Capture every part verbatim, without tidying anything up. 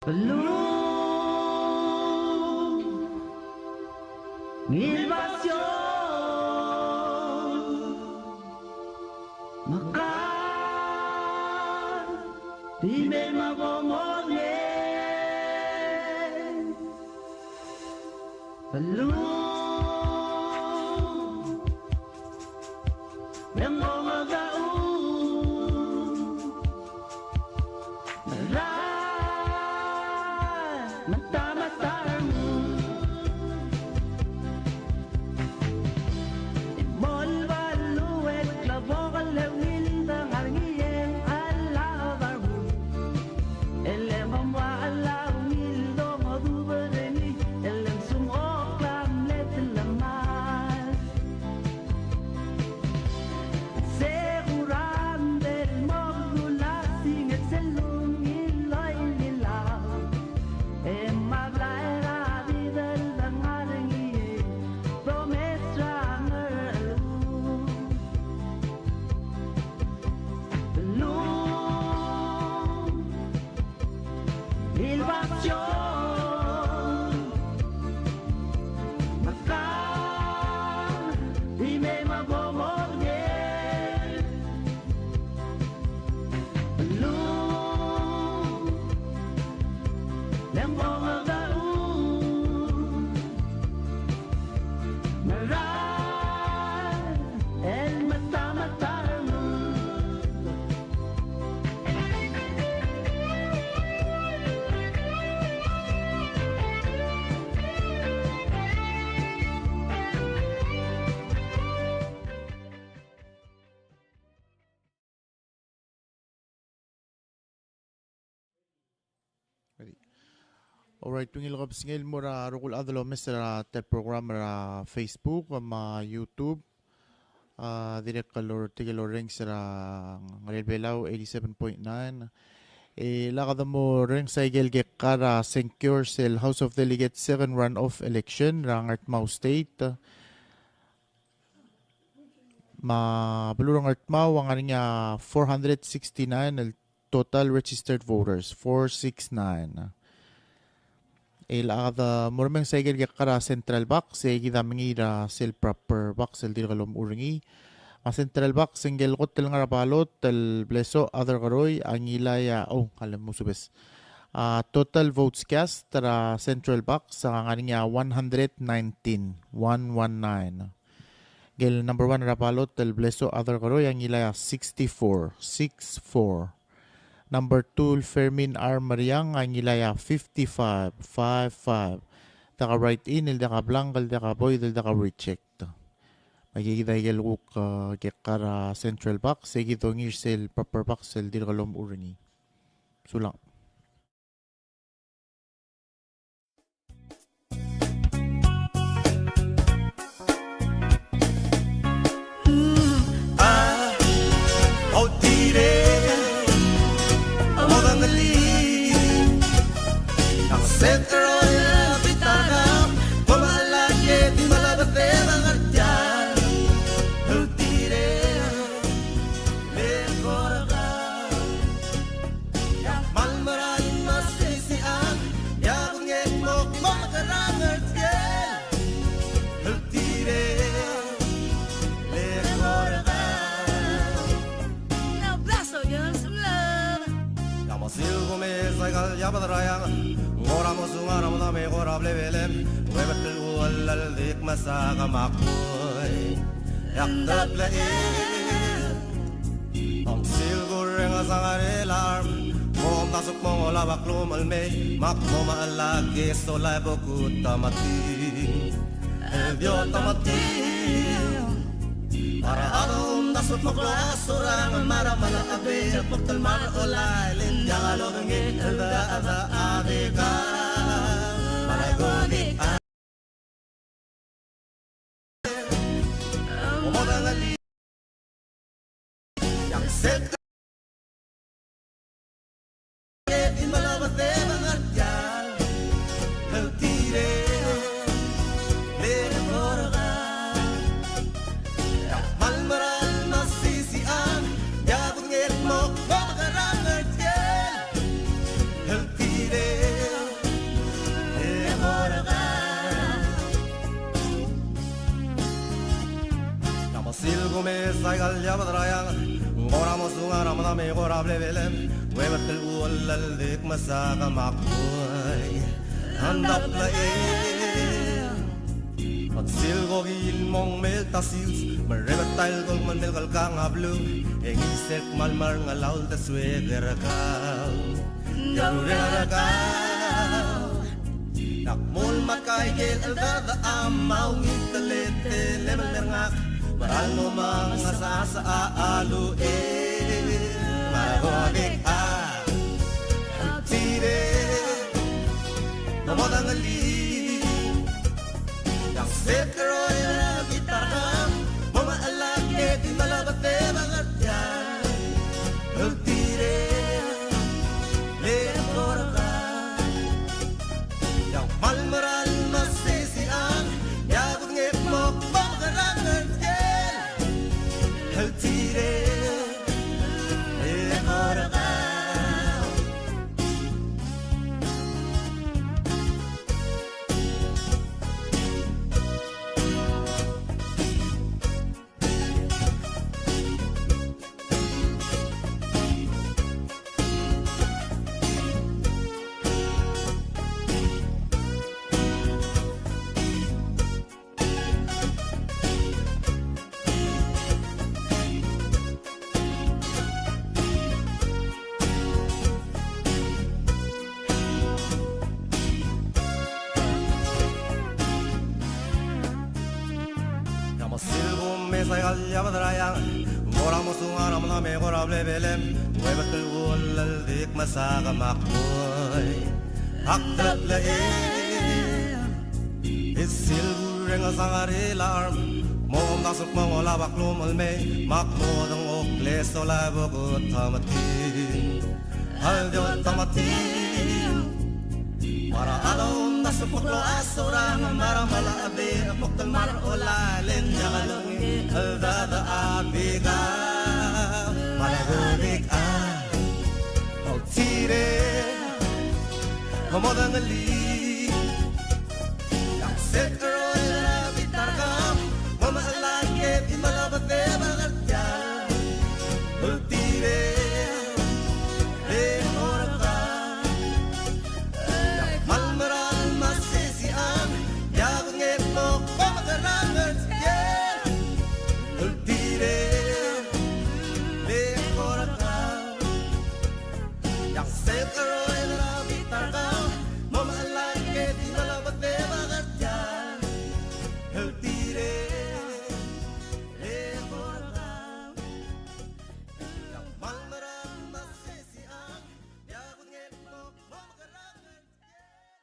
Beluu, ngii el basio, me ka di mei me bo mong e. Beluu, me ng mo ngodech, me a, me a ta me a ta er ngii. Mo el beluu e klebokel e ungil de ngar er ngii e a llach er a renguk. E le mo ua a llach ungil dongodubech er ngii, e le ng smechokl a mle telemall. Se kurang el mo dula singed sel ungil loililau. E me a blai er a bidel de ngar er ngii e domes er a ngercheluu. Beluu, ngii el basio, me ka di mei me bo mong e. Beluu, le ng mo ngodech, me a, el me a ta me a ta er ngii. Ready. Alright, ungil kebesengei el mo er a rokui el chad el omes er a ta el program er a Facebook me a YouTube. A dirrek el or-, tirke el orrenges er a Ngerel Belau eighty-seven point nine. E lak de mo orrenges aike el kekka er a sengkio er sel House of Delegates second runoff election er a Ngardmau State. Me a beluu er a Ngardmau a ngar er ngii a four hundred sixty-nine el total registered voters, four six nine. E lak de mo orrenges aike el kekka er a central box, e kid a mengiil er sel proper box el dirk el omechur er ngii. Me a central box, ngike el kot el ngar er a ballot el blesoch a derkeroi a ngilai a, oh, a le musubes. A total votes cast er a central box a ngar er ngii a one hundred nineteen, one one nine. Ngike el number one er a ballot el blesoch a derkeroi a ngilai a sixty-four, six four. Number two el Fermin R. Meriang a ngilai a fifty-five, five five. Diak a write-in, el diak a blank, el diak a void, el diak a reject. Me aike kid a ikel kuk, uh, kekka er a central box, e kid a ongeru sel proper box el dirk el omechur er ngii. Sulang. Un aplauso, girls, some love. Ng mo sel kumes aika el chabed er a eang, ng kora mo sung a rechad me kora blebelem, uebet el kuoll el dik mesak a makboi. Ak deblechel. Ng sel kureng a sangar el arm, mo omdasu el kmo ng olab a klumech el mei, me ak mo mechellak e sola e bo kutamatii. El dio tamatii. Para a omdasu el kmo ng klou a sorang, me a mera el mla chebei, el kmo ng telemall er a olai, le ng diak lodengei el dechad a dikang. Me a lak odik a Ng mo sel kumes aika el chabed er a eang, ng kora mo sung a rechad me kora blebelem, uebet el kuoll el dik mesak a makboi. Ng deblechel. Ng sel kokiil el mo mei el tasius, me a rebet a ilkol me ng mei el kelkang a beluu, e ng sel kmal mera el ngar er a uldesuek er kau. Ng diak lureng er kau. Ak mo lmak aike el cheldechedecham a ungil teletelel el mer ngak, me a ralm a mo mengasechasech a luchei. Me a lak odik a tirke, mo modengelii. Ng sel keroi el bita er kau, mo mechellak e di melebetebek er tiang. El tirke, le kora Ng kmal mera el mesisiich, e a kudengei a kmo kmal mekerang er tia el tirke. E kora ka. Ng mo sel kumes aika el chabed er a eang, ng kora mo sungar a medam e kora blebelem, ng uebet el kuoll el dik mesak a makboi. Ak teblechel, e sel kureng a sangar el charm, mo omdasu el kmo ng olab a klumech el mei, me ak mo dengchokl e sola e bo kutmetii. Al di otmetii. Para a lomdasu el kmo klou a sorang, me a rechad me a lechub e kmo kmal mera el olai, le ng diak lodengei el dechad a bikang. Me a lak odik a ultirke, mo modengelii. Ng sel keroi el bita er kau, mo mechellak e di melebetebek er tia el tirke. E kora ka. Ng kmal mera el mesisiich, e a kudengei a kmo kmal mekerang er tia el tirke. E kora ka. Ng sel keroi el bita er kau, mo mechellak e di melebetebek er tia el tirke. E kora ka. Ng kmal mera el mesisiich, e a kudengei a kmo kmal mekerang er tia el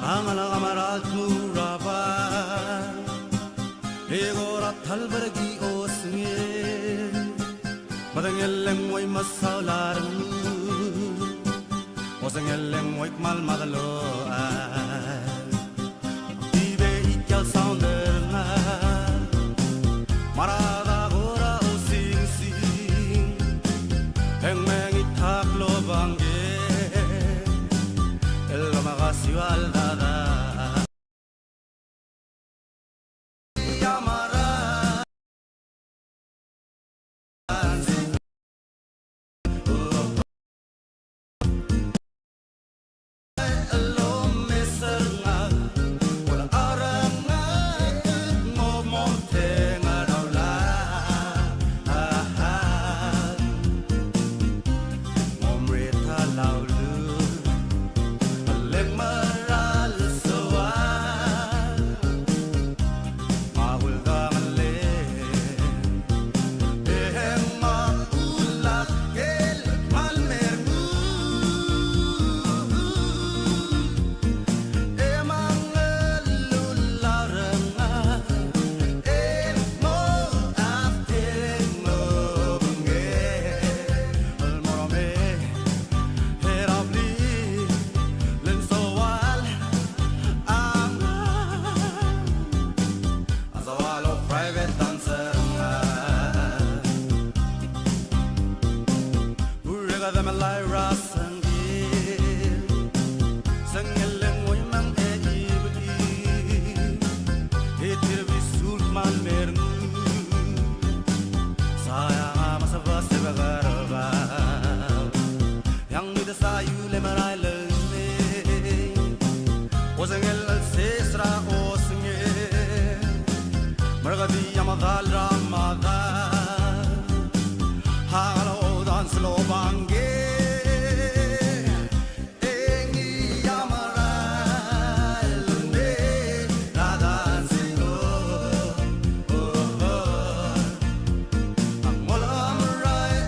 A ngalek a mera el tmuu er a bai, e kora ta el berkii a osengel. Medengei el ng ua mesaul a renguk, osengel el ng ua kmal mad el loia. Di bai tia el sound er ngak, me a rechad a kora osingsing, e ng mengit a klobangke el omekasiu a cheldad. A soal el private dancer er ngak. Urreked e melai er a sengkil, sengkil e ng ua meng e ibekii, e tir a bisult me a merenguk. Sa a mesebeseb er a kerbau. Ng di desaiu el merael el mei, osengel el sesei er a osengel. Merkedii a medal er a medal, a kalodan sel obangke. E ngii a merael el mei er a dancing, oh, oh, oh. A ngol a merael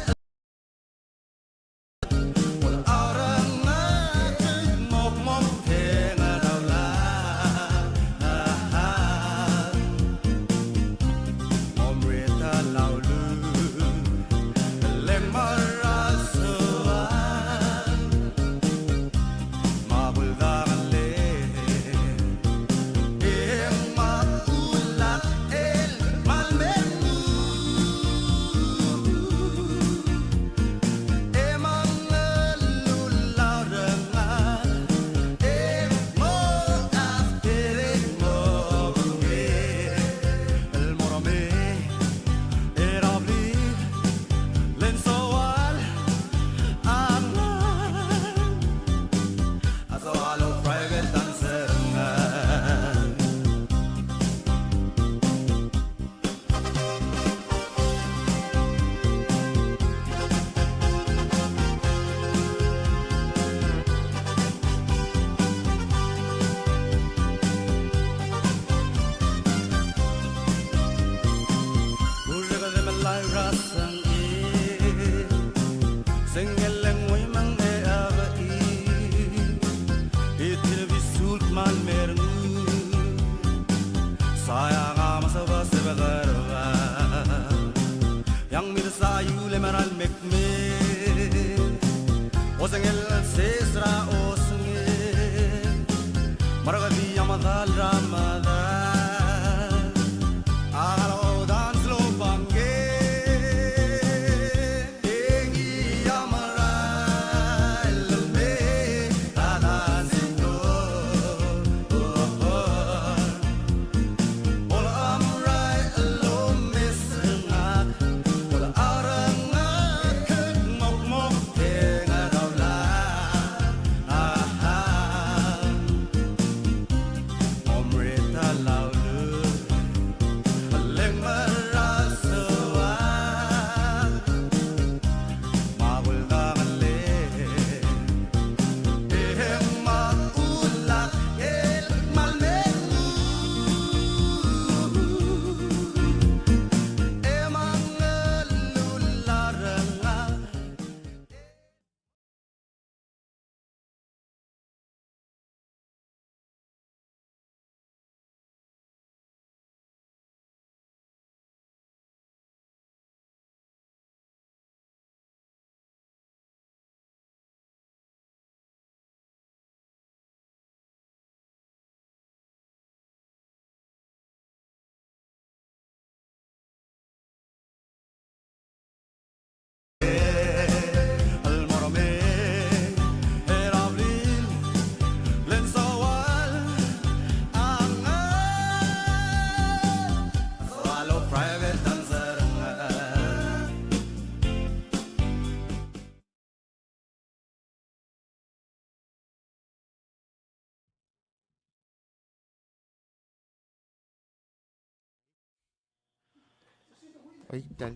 Ai, tal.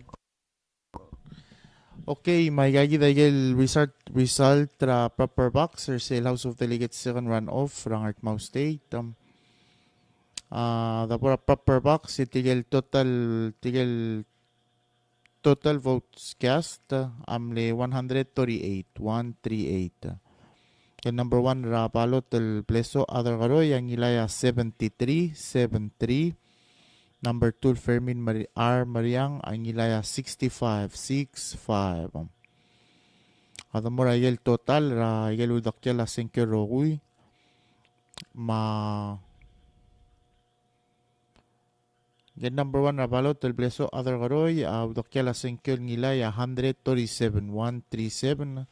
Okay, me aika kid a ikel result, result er a proper box er sel House of Delegates second runoff er a Ngardmau State. Um, a, de bo er a proper box, e tirkel total, tirkel total votes cast, a mle one hundred thirty-eight, one three eight. El number one er a ballot el Blesoch Aderkeroi a ngilai a seventy-three, seven three. Number two el Fermin Mari-, R. Mariang a ngilai a sixty-five, six five. A de mo er a ikel total er a ikel uldekial a sengkio el rokui. Me a ikel number one er a ballot el Blesoch Aderkeroi a uldekial a sengkio el ngilai a hundred thirty-seven, one three seven.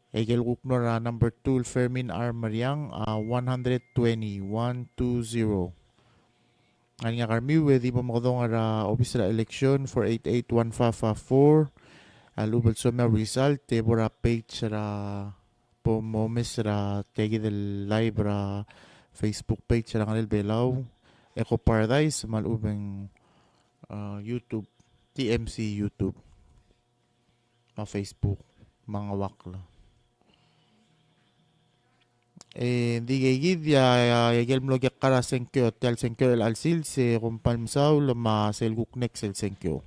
E ikel kuk mlo er a number two el Fermin R. Mariang a one hundred twenty, one two zero. Ngar er ngii a kermiu e di bo mokedong er a obis er a election four eight eight one five five four. A lechub el soam a result e bo er a page er a, bo momes er a tia kid el live er a Facebook page er a Ngerel Belau, Eco Paradise, me a lechub e ng, a, YouTube, T M C YouTube. Me a Facebook, me a Ngeuakl. E, ng di ikei kid a, a, a ikel mlo kekka er a sengkio, tia el sengkio er chelecha el sils, e kom kmal mesaul, me sel kuk next el sengkio.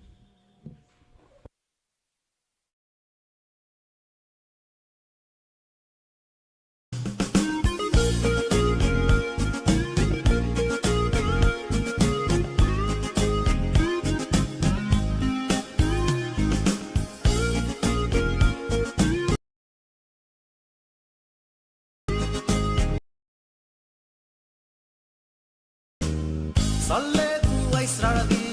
Sale du aisrardi